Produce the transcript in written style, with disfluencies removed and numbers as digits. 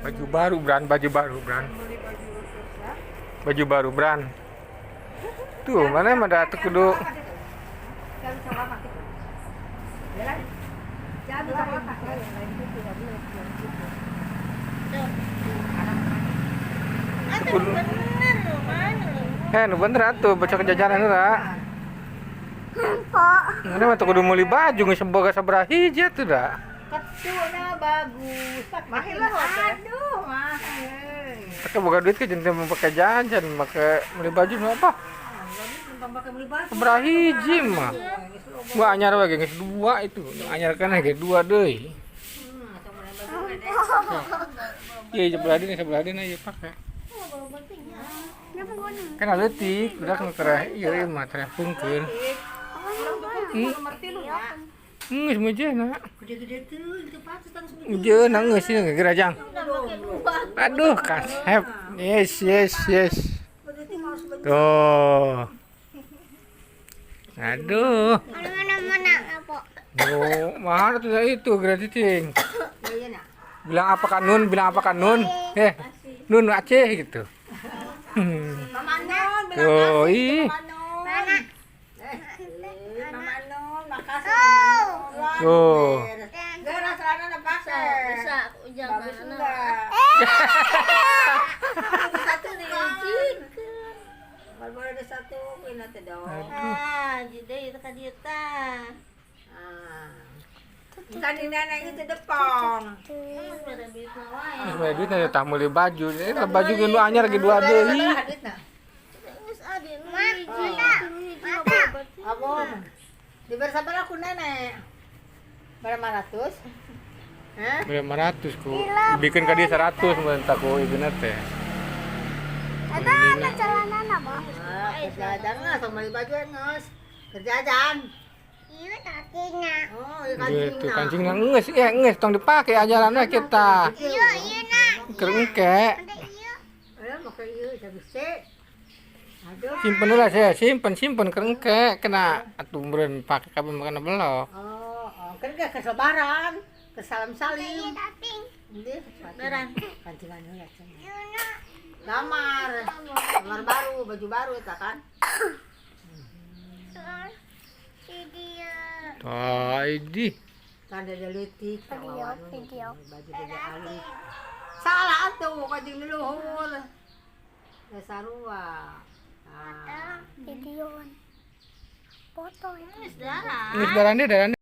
Baju baru, Bran, baju baru, Bran. Baju baru, Bran. Tuh, mana mah da teu kudu. Jangan coklat pakai. Jalan. Jangan coklat pakai. Lain gitu, nggak boleh. Gitu. Teu kudu. Bener loh, mana loh. Eh, nu bener atuh, baca kejajanan heula. Mana mah teu kudu meuli baju geus boga sabaraha hiji atuh da. Ketuna bagus. Mahal lah. Aduh, mahal. Pakai boga duit ke jeung teu pakai jajan, make meuli baju nu apa? Numpang pakai beli baju. Sabaraha hiji mah. Gua anyar we geus dua itu. Nu anyar kan ge dua deui. Iya, sebelah dina, sebelah dina ieu pake. Kan leutik, udah kan tereh ieu mah tereh pungkeun. Nomor tilu ya. Geus meujeuhna. Gede-gede tuh, itu pantas langsung. Meujeuhna geus ieu geura jang. Aduh, kasep. Yes, yes, yes. Tuh. Aduh. Mana mana apa? Oh, mahal tuh itu gratis cing. Iya, nak. Bilang apa kan Nun? Bilang apa kan Nun? Eh, Nun Aceh gitu. Mama Nun, bilang Tuh, ih. Mama Nun. Mana? Mama Nun, makasih Mama Nun. Tuh. Geura celana na pakai. Bisa, jangan. Bagus enggak? Satu nih. Baru ada satu, ini nanti dong. Ah, jadi itu kan dia. Ah. Bukan ini anak itu depong. Ada duit mah. Geus banyak duit nya tah meuli baju. Eh, baju ge nu anyar ge dua deui. Duit nah. Geus adi nu hiji, hiji mah. Apa? Diberi sabar aku nenek. Berapa ratus? Hah? 500 ku. Bikin ka dia 100 mun tak ku ibuna teh. Ada ada celana apa? Ah, kerja nggak sama beli baju nges. Kerja. Iya, kakinya. Oh, iya kancing. Gitu, kancing geus ya geus tong dipake ajaran we kita. Iya, iya nak. Keur engke. Ada iya. Ayo pakai iya, bisa. Aduh. Simpen lah saya, simpen simpen keur engke kena atuh meureun pake kabeh makana belok. Oh, kan ke selebaran, ke salam salim. Tapi Ini Lebaran. Kancingan heula cenah. iya nak. Lamar. Lamar baru, baju baru eta kan. Si dia. Tah, ini. Kan ada leutik, Video, video. Baju baju alit. Salah atuh kancing di luhur. Ya sarua. Ah. Video. Foto ya. Geus darande darande.